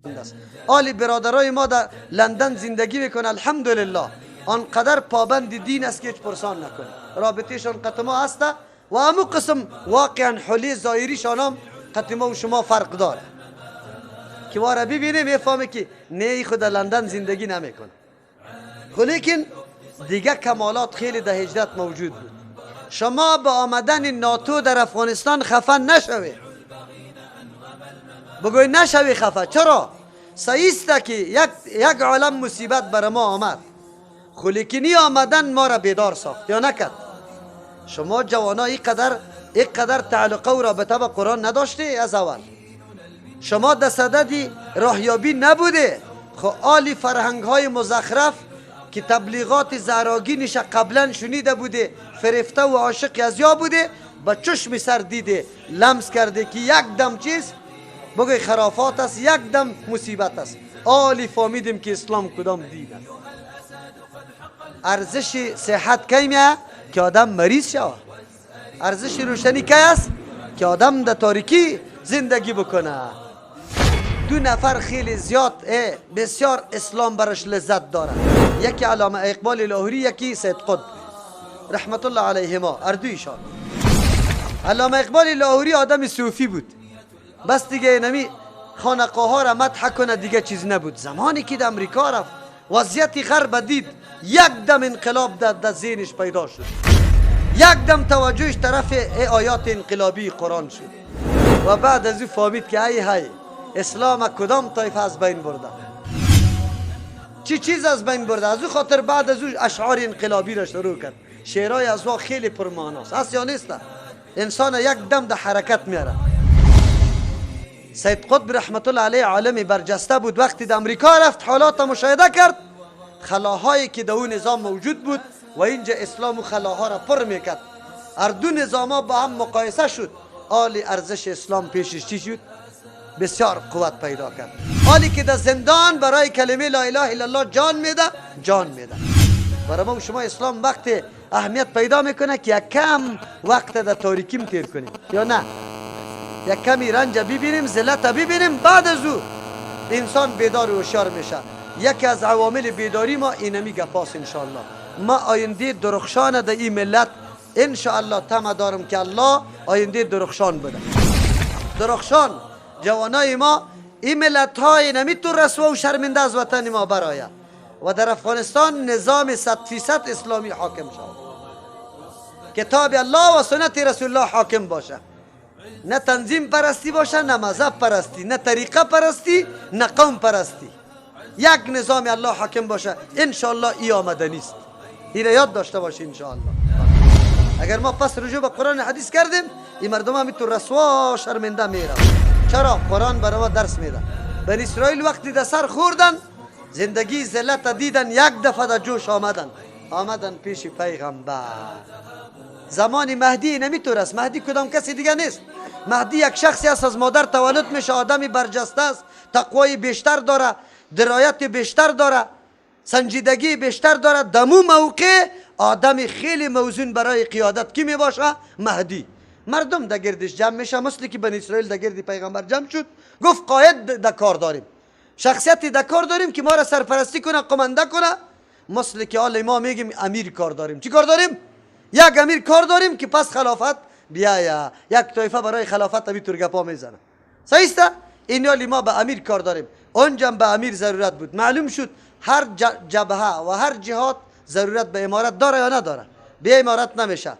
است. آلی برادرای ما در لندن زندگی میکنه، الحمدلله آنقدر پابند دین است که هیچ پرسان نکنه. رابطهشان قط ما هست و امو قسم واقعا حلی ظاهریشان هم قط ما و شما فرق داره که واره ببینه میفهمه که نه، خود در لندن زندگی نمیکنه. خب لیکن دیگه کمالات خیلی در هجرت موجود بود. شما به آمدن ناتو در افغانستان خفه نشوید، بگوی نشوی خفه. چرا؟ صحیح است که یک عالم مصیبت بر ما آمد، خو لیکنی آمدن ما را بیدار ساخت یا نکرد؟ شما جوانا اینقدر تعلقه و رابطه با قرآن نداشته از اول، شما در صدد راهیابی نبوده. خو آلی فرهنگ های مزخرف که تبلیغات زهرآگینش قبلا شنیده بوده، فریفته و عاشق از یا بوده، با چشم سر دیده، لمس کرده که یک دم چیز بگوی خرافات است، یک دم مصیبت است. آلی فهمیدیم که اسلام کدام دین است. ارزش صحت کی میه که آدم مریض شود؟ ارزش روشنی کی است که آدم در تاریکی زندگی بکنه؟ دو نفر خیلی زیاد بسیار اسلام برش لذت داره، یکی علامه اقبال لاهوری، یکی سید قطب رحمت الله علیهما، اردویشان. علامه اقبال لاهوری آدم صوفی بود، بس دیگه نمی خانقاه ها را مدح کنه، دیگه چیز نبود. زمانی که در امریکا رفت، وضعیت غرب دید، یک دم انقلاب در ذهنش پیدا شد، یک دم توجهش طرف آیات انقلابی قرآن شد و بعد از او فهمید که ای های، اسلام کدام طایفه از بین برده، چی چیز از بین برده. از او خاطر بعد از او اشعار انقلابی را شروع کرد. شعرهای از او خیلی پرمعناست، هست یا نیست؟ انسان یک دم در حرکت میاره. سید قطب رحمت الله علیه عالم برجسته بود. وقتی در امریکا رفت، حالات مشاهده کرد، خلاهایی که در اون نظام موجود بود و اینجا اسلام و خلاها را پر میکرد. هر دو نظام ها با هم مقایسه شد، آلی ارزش اسلام پیشش چی شد؟ بسیار قوت پیدا کرد. حالی که در زندان برای کلمه لا اله الا الله جان میده، جان میده. برای ما و شما اسلام وقت اهمیت پیدا میکنه که یک کم وقت در تاریکیم تیر کنیم یا نه، یک کمی رنج ببینیم، ذلت ببینیم، بعد از او انسان بیدار و هوشیار میشه. یکی از عوامل بیداری ما اینمی گپاس. انشاءالله ما آینده درخشان در این ملت انشاءالله طمع دارم که الله آینده درخشان بده، درخشان. جوانای ما، این ملت های نمیتون رسوا و شرمنده از وطن ما برایه و در افغانستان نظام 100% اسلامی حاکم شود، کتاب الله و سنت رسول الله حاکم باشه، نه تنظیم پرستی باشه، نه مذهب پرستی، نه طریقه پرستی، نه قوم پرستی. یک نظام الله حاکم باشه انشاءالله. ای آمدنی است، این یاد داشته باشه انشاءالله. اگر ما پس رجوع به قرآن حدیث کردیم، این مردم هم تو رسوا شرمنده میره. چرا؟ قرآن برای ما درس میده. بنی اسرائیل وقتی در سر خوردن، زندگی ذلت دیدن، یک دفعه در جوش آمدن، آمدن پیش پیغمبر. زمان مهدی نمیتور است. مهدی کدام کسی دیگه نیست، مهدی یک شخصی است از مادر تولد میشه، آدمی برجسته است، تقوای بیشتر داره، درایت بیشتر داره، سنجیدگی بیشتر داره. دمو موقع آدم خیلی موزون برای قیادت کی می باشه؟ مهدی. مردم در گردش جمع میشه، مثل که بنی اسرائیل در گرد پیغمبر جمع شد، گفت قاید در کار داریم، شخصیتی در کار داریم که ما را سرپرستی کنه، قمنده کنه. مثل که حال ما میگیم امیر کار داریم. چی کار داریم؟ یک امیر کار داریم که پس خلافت بیایا. یک طایفه برای خلافت همی طور گپا میزنه، صحیح است؟ این حالی ما به امیر کار داریم، اونجا به امیر ضرورت بود. معلوم شد هر جبهه و هر جهاد ضرورت به امارت داره یا نداره؟ بی امارت نمیشه.